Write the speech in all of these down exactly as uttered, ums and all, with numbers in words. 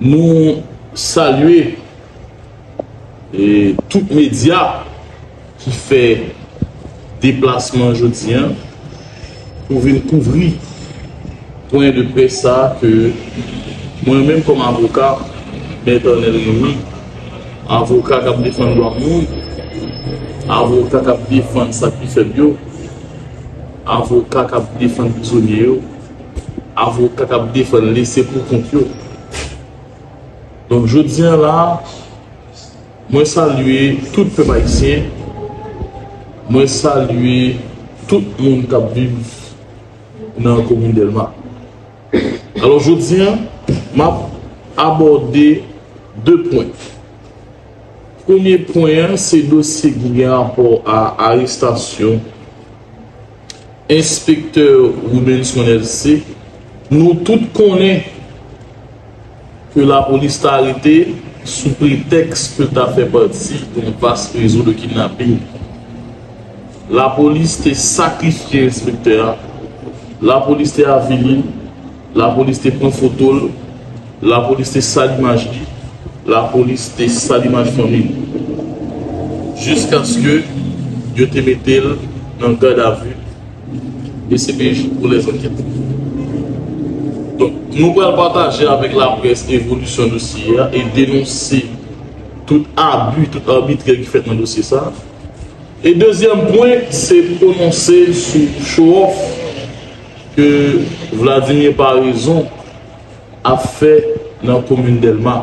Nou salye e tout medya ki fè deplasman jodi a pou vin kouvri pwen de près sa a ke mwen menm kòm avoka, Mèt Arnel Remy, avoka k ap defann dwa moun, avoka k ap defann sa ki fèb yo, avoka k ap defann prizonye yo, avoka k ap defann lese pou kont yo. Donk, jodi a la, mwen salye tout pèp ayisyen, mwen salye tout moun k ap viv nan komin Dèlma. Alò, jodi a, m ap abòde de pwen. Premye pwen an, se dosye ki gen rapò a arestasyon Enspektè Rubenson L C. Nou tout konnen ke lapolis ta arete sou pretèks ke l ta fè pati yon vas rezo de kidnaping. Lapolis te sakrifye enspektè a, lapolis te avili l, lapolis te pran foto l, lapolis te sal imaj li, lapolis te sal imaj fanmi l. Jiskaske yo te mete l nan gadavi D C P J pou lèzankèt. Donk, nou pral pataje avèk laprès evolisyon dosye a e denonse tout abi, tout abitrè ki fèt nan dosye sa a. E dezyèm pwen, se pwononse sou show off ke Vladimir Paraison ap fè nan komin Dèlma.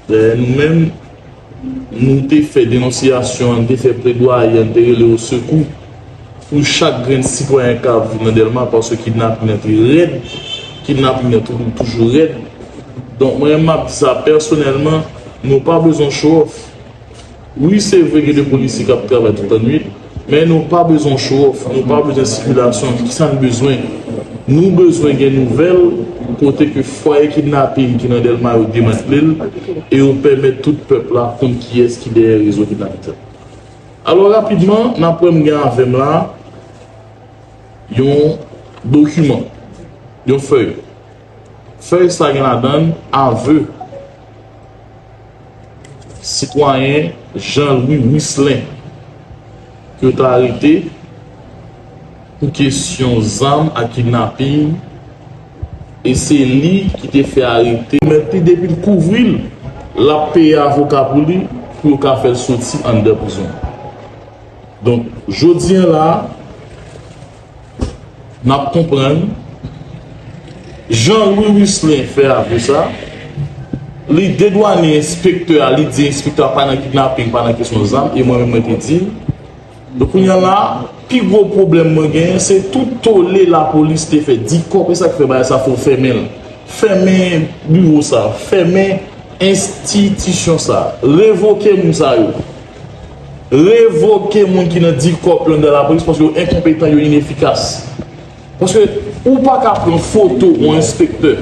Dayè, nou menm, nou te fè denonsiyasyon, nou te fè pledwaye, nou te rele osekou pou chak grenn sitwayen k ap viv nan Dèlma, paske kidnaping nan te rèd, kidnaping nan tou-, toujou rèd. Donk, mwen menm, m ap di sa pèsonèlman, nou pa bezwen show off. Wi, se vre gen de polisye k ap travay tout lannwit, men nou pa bezwen show off, nou pa bezwen sikilasyon. Kisa n bezwen? Nou bezwen gen nouvèl kote ke fwaye kidnaping ki nan Dèlma yo demantle l e yo pèmèt tout pèp la konn kiyès ki dèyè rezo kidnaping sa. Alò, rapidman, n ap wè m gen avè m la yon dokiman, yon fèy. Fèy sa gen ladan l avè sitwayen Jean Louis Wislin ke yo ta arete pou kesyon zam ak kidnaping, e se li ki te fè arete. Mèt li, depi l kouvri l, l ap peye avoka pou li, pou yo ka fè l soti anndan prizon. Donk, jodi a la, n ap konprann, Jean Louis Wislin fè avè sa, li dedwane enspektè a, li di enspektè a pa nan kidnaping, pa nan kesyon zam, e mwen menm mwen te di l. Donk, kounye a la, pi gwo pwoblèm mwen genyen, se tout tole lapolis te fè, DICOP, e sa k fè bagay sa fò fèmen l. Fèmen biwo sa, fèmen enstitisyon sa, revoke moun sa yo. Revoke moun ki nan DICOP yo anndan lapolis paske yo enkonpetan, yo inefikas. Paske ou pa ka pran foto yon enspektè,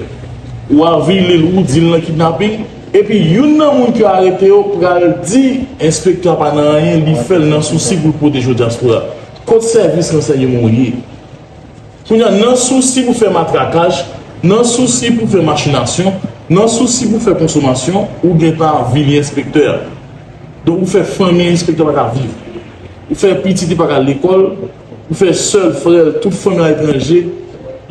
ou avili l, ou di l nan kidnaping, epi youn nan moun ki arete yo pral di enspektè a pa nan anyen, li fè l nan sousi pou l pwoteje dyaspora. Kot sèvis ransèyman w ye? Kounye a, nan sousi pou fè matrakaj, nan sousi pou fè machinasyon, nan sousi pou fè konsomasyon, ou gentan avili enspektè a. Donk, ou fè fanmi enspektè a pa ka viv. Ou fè pitit li pa ka al lekòl, ou fè sè l, frè l, tout fanmi aletranje,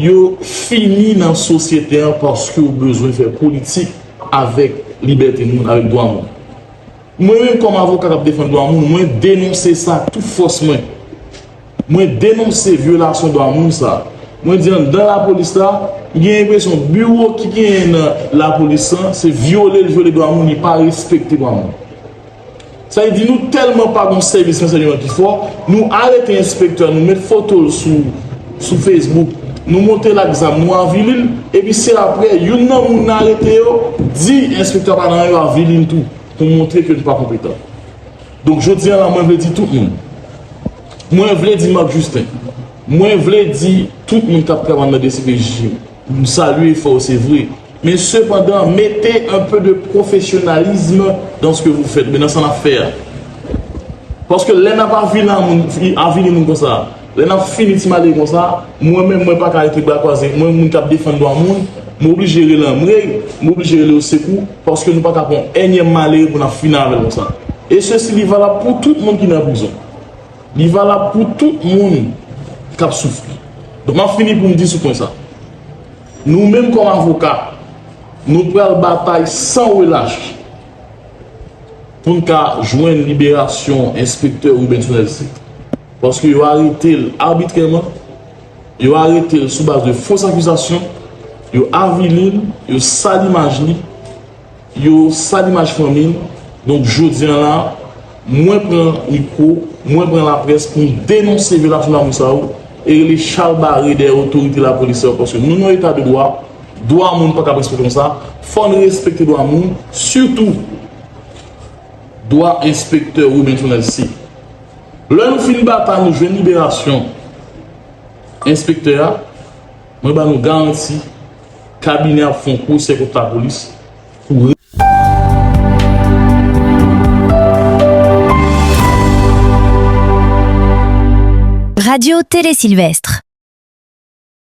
yo fini nan sosyete an paske w bezwen fè politik avèk libète moun, avèk dwa moun. Mwen menm kòm avoka k ap defann dwa moun, mwen denonse sa ak tout fòs mwen. Mwen denonse vyolasyon dwa moun sa. Mwen di anndan lapolis la, m gen enpresyon biwo ki genyen nan lapolis lan, se vyole l vyole dwa moun, li pa respekte dwa moun. Sa vle di nou tèlman pa gon sèvis ransèyman ki fò, nou arete enspektè, nou met foto l sou, sou Facebook, nou monte l ak zam, nou avili l, epi se apre, youn nan moun n arete yo, di enspektè pa nan yo avili n tou, pou montre ke nou pa konpetan. Donk, jodi a la, mwen vle di tout moun. Mwen vle di Marc Justin. Mwen vle di tout moun k ap travay nan D C P J. M salye efò yo, se vre. Men sepandan, mettez un peu de professionnalisme dans ce que vous faites. Men nan sa n ap fè a. Paske lè n ap avili moun, avili moun konsa, lè n ap fini ti malere konsa, mwen menm, mwen pa ka rete bra kwaze. Mwen, moun k ap defann dwa moun, M oblije rele anmwey, m oblije rele osekou, paske nou pa ka pran yon ènyèm malere pou n ap fini avè l konsa. E sesi li valab pou tout moun ki nan prizon. Li valab pou tout moun k ap soufri. Donk, m ap fini pou m di sou pwen sa. Nou menm kòm avoka, nou pral batay san relache pou n ka jwenn liberasyon enspektè Rubenson Elcé. Paske yo arete l abitrèman, yo arete l sou baz de fos akizasyon, yo avili l, yo sal imaj li, yo sal imaj fanmi l. Donk, jodi a la, mwen pran mikwo, mwen pran laprès pou m denonse vyolasyon damou sa yo e rele chalbare dèyè otorite lapolis yo, paske nou nan eta de dwa, dwa moun pa ka respekte konsa, fò n respekte dwa moun, sitou dwa enspektè Rubenson Elcé. Lè nou fin batay, nou jwenn liberasyon enspektè a, mwen ba nou garanti, kabinè ap fè yon pwosè kont lapolis pou Radio Télé Sylvestre.